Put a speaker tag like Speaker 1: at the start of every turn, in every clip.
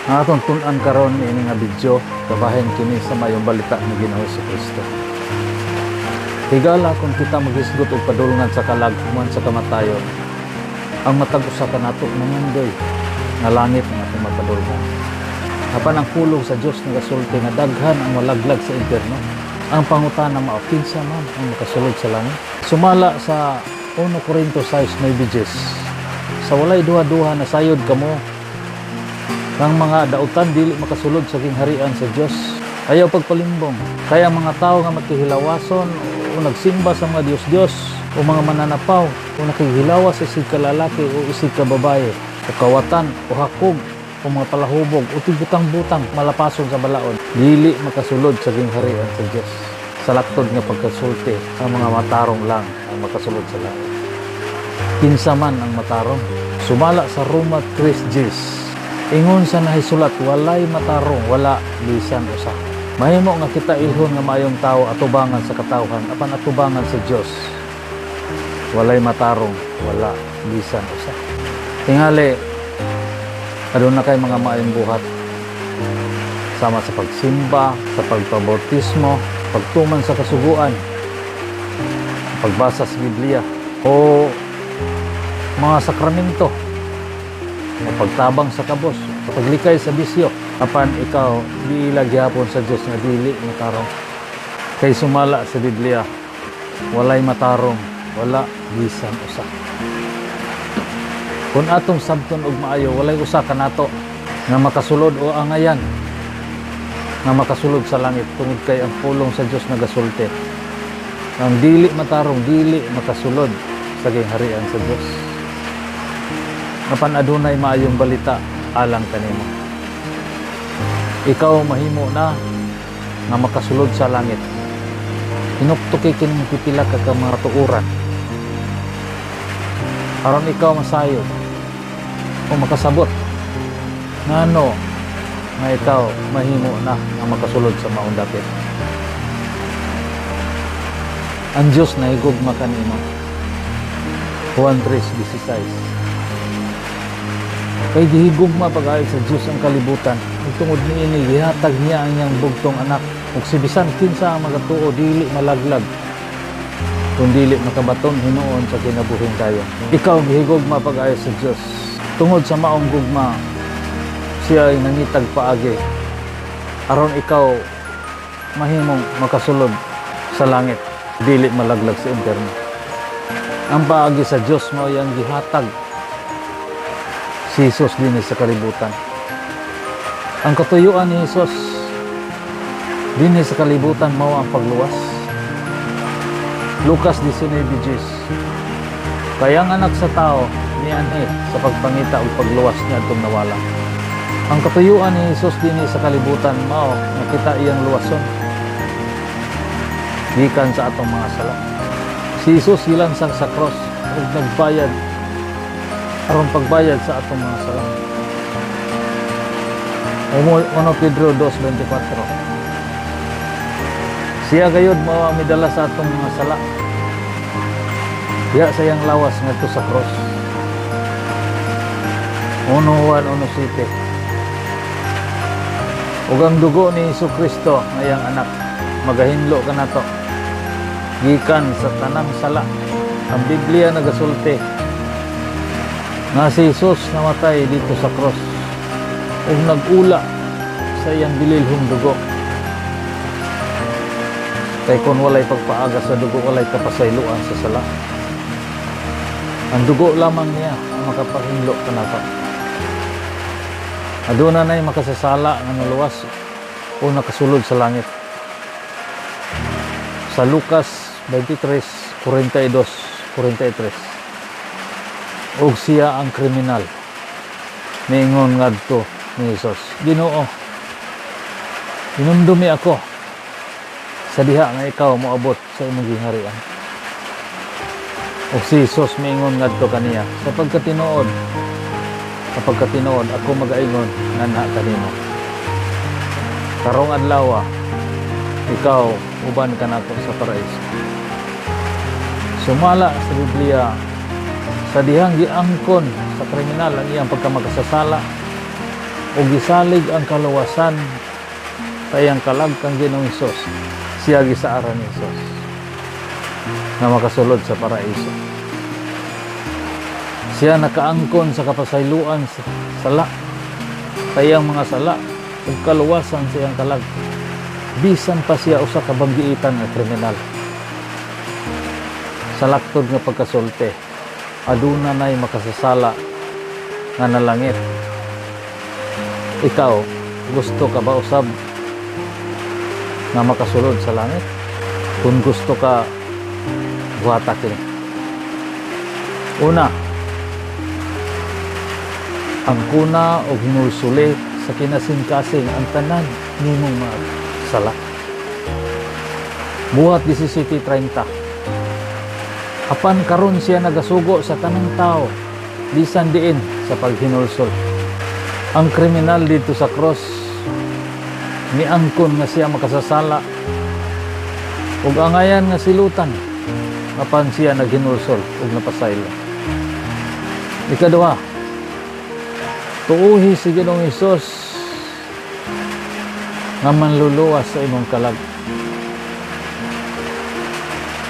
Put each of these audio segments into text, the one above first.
Speaker 1: Ang atong tun-an karon niini nga video, kabahin kini sa Maayong Balita ni Ginoong Kristo. Higala kung kita maghisgot og padulngan sa kalag human sa kamatayon, ang matag usa kanato nangandoy nga langit ang atong mapadulngan. Apan ang pulong sa Dios nagasulti nga daghan ang malaglag sa impyerno. Ang pangutana mao, kinsa man ang makasulod sa langit? Sumala sa 1 Corinto 6:9, sa walay duha-duha nasayod kamo ng mga dautan dili makasulod sa gingharian sa Dios. Ayaw pagpalimbong. Kaya ang mga tao nga makihilawason o nagsimba sa mga Diyos-Diyos o mga mananapaw o nakihilawas isig ka lalaki o isig ka babae o kawatan o hakog o mga palahubog o tigbutang-butang malapason sa balaod, dili makasulod sa gingharian sa Dios. Sa laktod nga pagkasulti, ang mga matarong lang ang makasulod sa langit. Kinsa man ang matarong? Sumala sa Roma 3:10, ingon sa nahisulat, walay matarong, wala bisan usa. Mahimo nga kita ilhon nga maayong tao atubangan sa katawhan, apan atubangan sa Dios, walay matarong, wala bisan usa. Tingali aduna kay mga maayong buhat sama sa pagsimba, sa pagpabautismo, pagtuman sa kasuguan, pagbasa sa Biblia o mga sakramento o pagtabang sa kabos, o paglikay sa bisyo, apan ikaw giila gihapon sa Dios nga dili matarong. Kay sumala sa Biblia, walay matarong, wala bisan usa. Kung atong sabton og maayo, walay usa kanato nga makasulod o angayan nga makasulod sa langit tungod kay ang pulong sa Dios nagasulti, ang dili matarong dili makasulod sa gingharian sa Dios. Apan adunay maayong balita alang kanimo. Ikaw mahimo na nga makasulod sa langit. Hinuktuki kining pipila ka ka mga tuuran aron ikaw masayod o makasabot ngano nga ikaw mahimo na nga makasulod sa maong dapit. Ang Diyos nahigugma kanimo. Juan 3:16. Kay gihigugma pag-ayo sa Diyos ang kalibutan, ug tungod niini gihatag niya ang iyang bugtong anak, ug si bisan kinsa ang magatuo dili malaglag kung dili makabaton hinuon sa kinabuhing dayon. Ikaw gihigugma pag-ayo sa Diyos. Tungod sa maong gugma, siya ay nangitag paagi aron ikaw mahimong makasulod sa langit, dili malaglag sa impyerno. Ang paagi sa Diyos mao ang gihatag si Jesus dinhi sa kalibutan. Ang katuyuan ni Jesus dinhi sa kalibutan mao ang pagluwas. Lucas 19:10. Kaya ang Anak sa Tao nianhi sa pagpangita ug pagluwas niadtong nawala. Ang katuyuan ni Jesus dinhi sa kalibutan mao nga kita iyang luwason gikan sa atong mga sala. Si Jesus gilansang sa cross ug nagbayad aron pagbayad sa atong mga sala. 1 Pedro 2:24. Siya gayud mao ang midala sa atong mga sala diha sa iyang lawas ngadto sa cross. 1 Juan 1:7. Ug ang dugo ni Hesus Kristo nga iyang anak magahinlo kanato gikan sa tanang sala. Ang Biblia nagasulti nga si Jesus namatay dito sa cross ug nag-ula sa iyang bililhong dugo. Kay kung walay pagpaaga sa dugo, walay kapasayloan sa sala. Ang dugo lamang niya ang makapahinlo kanato. Aduna na'y makasasala nga naluwas o nakasulod sa langit. Sa Lucas 23:42, 43. Ug siya ang kriminal niingon ngadto ni Jesus, "Ginoo, hinumdumi ako sa diha nga ikaw moabot sa imong gingharian." Ug si Jesus miingon ngadto kaniya, "Sa pagkatinuod, ako magaingon nganha kanimo, karong adlaw ikaw uban kanako sa paraiso." Sumala sa Biblia, sa dihang giangkon sa kriminal ang iyang pagkamakasasala Ug gisalig ang kaluwasan sa iyang kalag kang Ginoong Hesus. Siya gisaaran ni Hesus nga makasulod sa paraiso. Siya nakaangkon sa kapasayloan sa sala, sa iyang mga sala ug kaluwasan sa iyang kalag. Bisan pa siya usa ka banggiitan nga kriminal. Sa laktod nga pagkasulti, aduna nay makasasala nga nalangit. Ikaw, gusto ka ba usab nga makasulod sa langit? Kung gusto ka, buhata kini. Una, angkona og hinulsuli sa kinasingkasing ang tanan nimong mga sala. Buhat 17:30. Apan karon siya nagasugo sa tanang tao bisan diin sa paghinulsol. Ang kriminal didto sa cross miangkon nga siya makasasala ug angayan nga silutan, apan siya naghinulsol ug napasaylo. Ikaduha, tuuhi si Ginoong Hesus nga manluluwas sa imong kalag.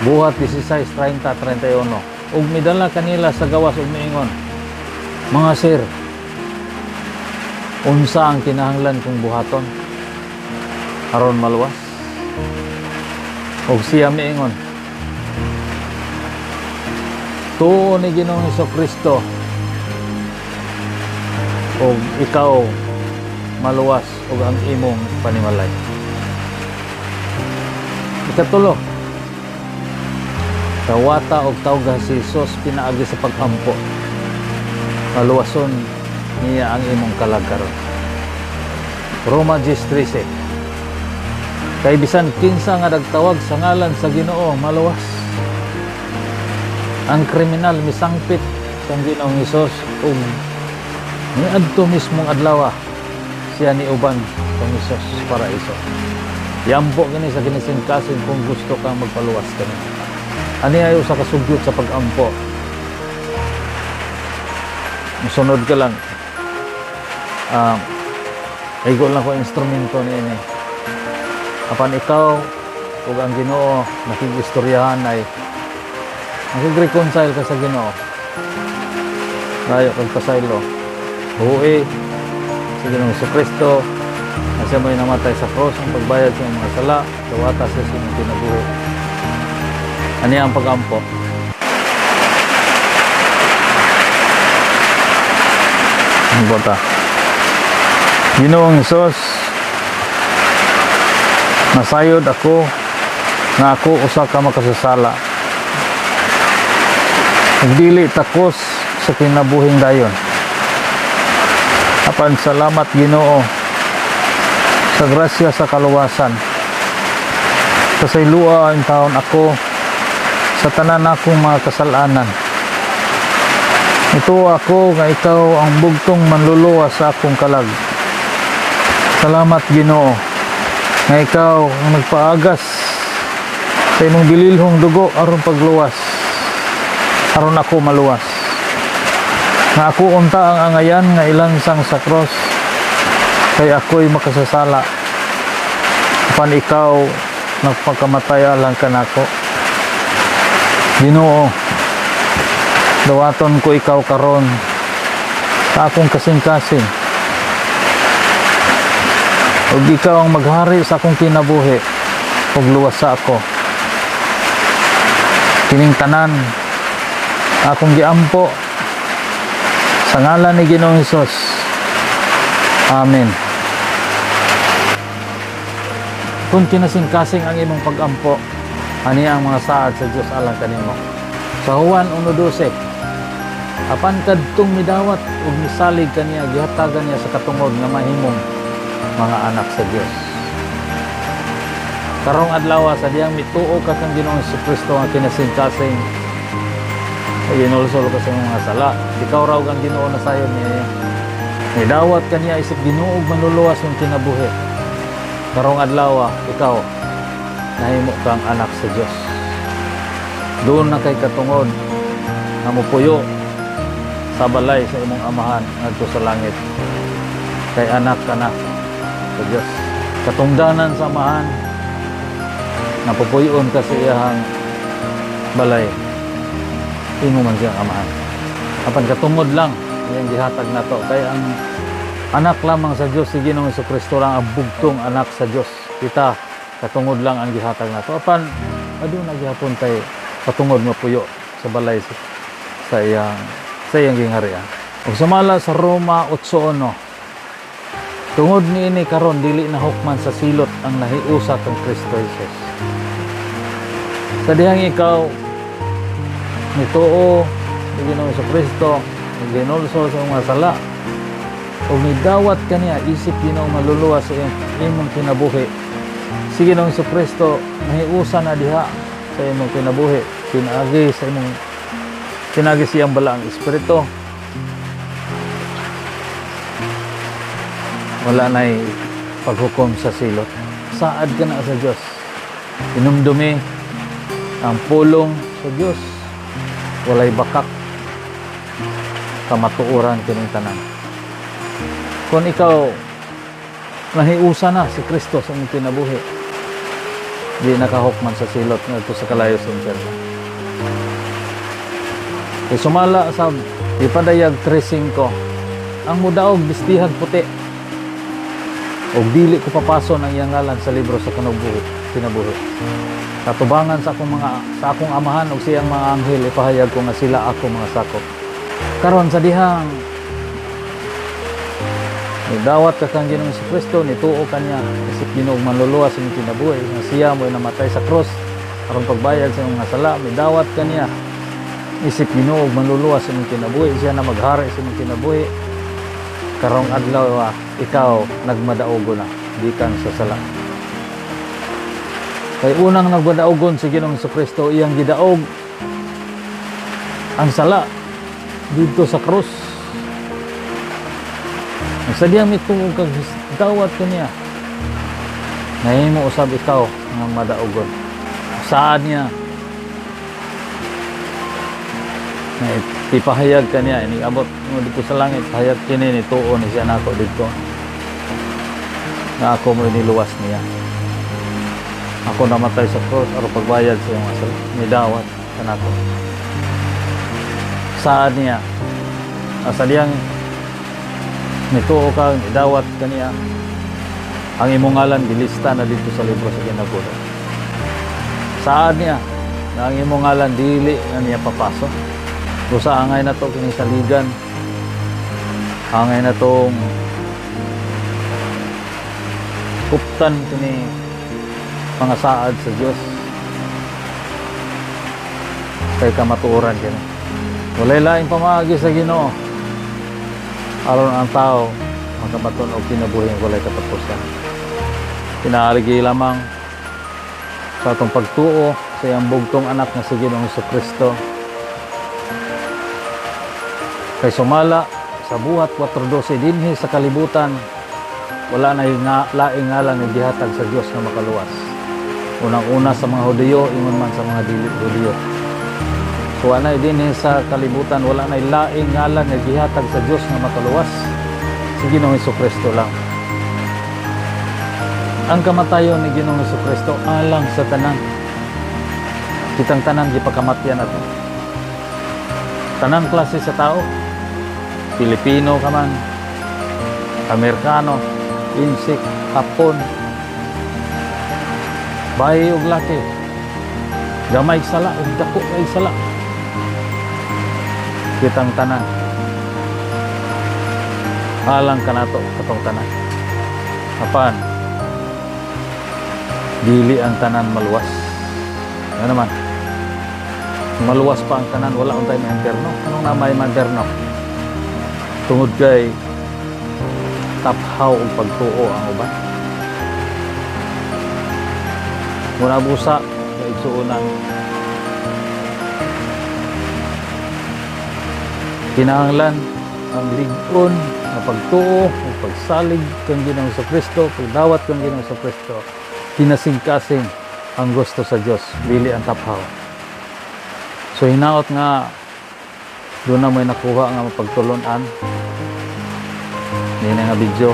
Speaker 1: Buhat 16:30-31. Ug midala kanila sa gawas ug miingon, "Mga sir, unsa ang kinahanglan kong buhaton aron maluwas?" Ug siya miingon, "Tuo ni Ginoong Hesus Kristo ug ikaw maluwas ug ang imong panimalay." Ikatulo, dawata og tawga si Jesus pinaagi sa pagampo. Maluwason niya ang imong kalag karon. Roma 10:13. Kay bisan kinsa nga nagtawag sa ngalan sa Ginoo maluwas. Ang kriminal misangpit sa Ginoong Hesus ug niadto mismong adlaw siya niuban kang Hesus sa paraiso. Yampo kini sa kinasingkasing kung gusto kang magpaluwas kani. Ani ay usa ka sugyot sa pagampo. Musunod ka lang. Igo lang ko instrumento niini. Apan ikaw ug ang Ginoo nakig-istoryahan ay nakig-reconcile ka sa Ginoo. Layo kag pasaylo. Buhi sa Ginoong Kristo na siya mo'y namatay sa cross ang pagbayad sa imong mga sala, dawata sa imong kinabuhi. Ani ang pagampo. Ang bota. Ginoong Hesus, nasayod ako nga ako usa ka makasasala. Ug dili takos sa kinabuhing dayon. Apan salamat, Ginoo, sa grasya sa kaluwasan. Pasayloa intawon ako sa tanan akong mga kasalanan. Ito ako nga ikaw ang bugtong manluluwas sa akong kalag. Salamat, Ginoo, nga ikaw ang nagpaagas sa imong bililhong dugo aron pagluwas, aron ako maluwas. Nga ako unta ang angayan nga ilansang sa cross kay ako'y makasasala. Apan ikaw nagpakamatay alang kanako. Ginoo, dawaton ko ikaw karon sa akong kasing-kasing. Ug ikaw ang maghari sa akong kinabuhi ug luwasa ako. Kining tanan akong giampo sa ngalan ni Ginoong Hesus. Amen. Kung kinasingkasing ang imong pagampo, ani ang mga saad sa Dios alang kanimo. Sa Juan 1:12, apan kadtong midawat ug misalig kaniya, gihatagan niya sa katungod nga mahimong mga anak sa Dios. Karong adlaw, sa diyang mituo ka kang Ginoong Kristo nga kinasingkasing ay inulsol ka sa imong mga sala, ikaw raw ang Ginoo na sayon niya. Nidawat kaniya isip Ginoo ug manluluwas ng kinabuhi. Karong adlaw, ikaw nahimo kang anak sa Dios. Duna kay katungod nga mopuyo sa balay sa imong amahan ngadto sa langit. Kay anak ka na sa Dios. Katungdanan sa Amahan, napupuyon ka sa iyahang balay. Imo man siyang amahan. Apan katungod lang iyang gihatag nato, kay ang anak lamang sa Dios, si Ginoong Kristo lang ang bugtong anak sa Dios. Kita katungod lang ang gihatag nato. Apan aduna gihapon tay katungod mapuyo sa balay sa iyang gingharian. Ug sumala sa Roma 8:1, tungod niini karon dili na hukman sa silot ang nahiusa kang Kristo Jesus. Sa dihang ikaw nituo ni Ginoong Kristo, ginulsol sa mga sala ug nidawat kaniya isip Ginoong maluluwas sa iyong imong kinabuhi, si Ginoong Kristo nahiusa na diha sa imong kinabuhi pinaagi siyang balaang espiritu. Wala na'y paghukom sa silot. Saad ka na sa Diyos. Inumdumi ang pulong sa Diyos. Walay bakak. Kamatuoran kining tanan. Kung ikaw nahiusa na si Kristo sa imong kinabuhi, di nakahukman sa silot ngadto sa kalayo sa impyerno. Kay sumala sa Ipadayag 3:5, ang mudaog bistihag puti og dili ko papason ang iyang ngalan sa libro sa kinabuhi kinabuhi. Katubangan sa akong amahan ug siyang mga anghel, ipahayag ko nga sila ako mga sakop. Karon sa dihang nidawat ka kang Ginoong Kristo, nituo ka niya isip Ginoong manluluwas sa imong kinabuhi, nga siya mo'y namatay sa krus aron pagbayad sa imong mga sala. Midawat ka niya isip Ginoo manluluwas sa imong kinabuhi, siya na maghari sa imong kinabuhi. Karong adlaw, ikaw nagmadaogo na gikan sa sala. Kay unang nagmadaogon si Ginoong Kristo, iyang gidaog ang sala didto sa krus. Sa diyang mituo kag dawat kaniya, nahimo usab ikaw nga madaogon. Saan niya na ipahayag kaniya, iniabot mo dito sa langit, pahayag kini ni tuo ni siya nako didto na ako mo iniluwas niya. Ako namatay sa cross aron pagbayad sa iyong mga sala. Nidawat kanako. Saan niya asa diyang nituo ka, nidawat kaniya, ang imong ngalan gilista na dito sa libro sa kinabuhi. Saan niya na ang imong ngalan dili na niya papasok. Busa angay na to kini saligan, angay na tong kuptan kini mga saad sa Dios, kay kamatuoran kini. Walay laing pamaagi sa Ginoo aron ang tao makabaton og kinabuhi nga walay katapusan. Pinaaligi lamang sa atong pagtuo sa iyang bugtong anak nga si Ginoong Kristo. Kay sumala sa Buhat 4:12, dinhi sa kalibutan wala na nga, laing ngalan nga gihatag sa Dios nga makaluwas. Unang-una sa mga Hudiyo, ingon man sa mga dili Hudiyo. So wala na dinhi sa kalibutan, wala na laing ngalan nga gihatag sa Dios nga makaluwas. Si Ginoong Kristo lang. Ang kamatayon ni Ginoong Kristo alang sa tanan. Kitang tanan gipakamatyan nato. Tanang klase sa tao. Pilipino ka man, Amerikano, Insik, Hapon, bayi ug laki, gamay sala ug dako kay sala. Kitang tanan. Alang kanato katong tanan. Apan dili ang tanan maluwas. Ano naman? Maluwas pa ang tanan, wala untay ma-imperno. Anong namay ma-imperno? Tungod kay taphaw og pagtuo ang uban. Muna busa kaigsuonan, kinahanglan ang lig-on nga pagtuo ug pagsalig kang Ginoong Kristo, pagdawat kang Ginoong Kristo, kinasingkasing ang gusto sa Dios, dili ang taphaw. So hinaot nga doon na may nakuha nga mapagtulunan. Niini nga video.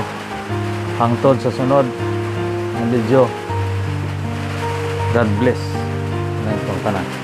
Speaker 1: Hangtod sa sunod nga video. God bless. Itong tanan.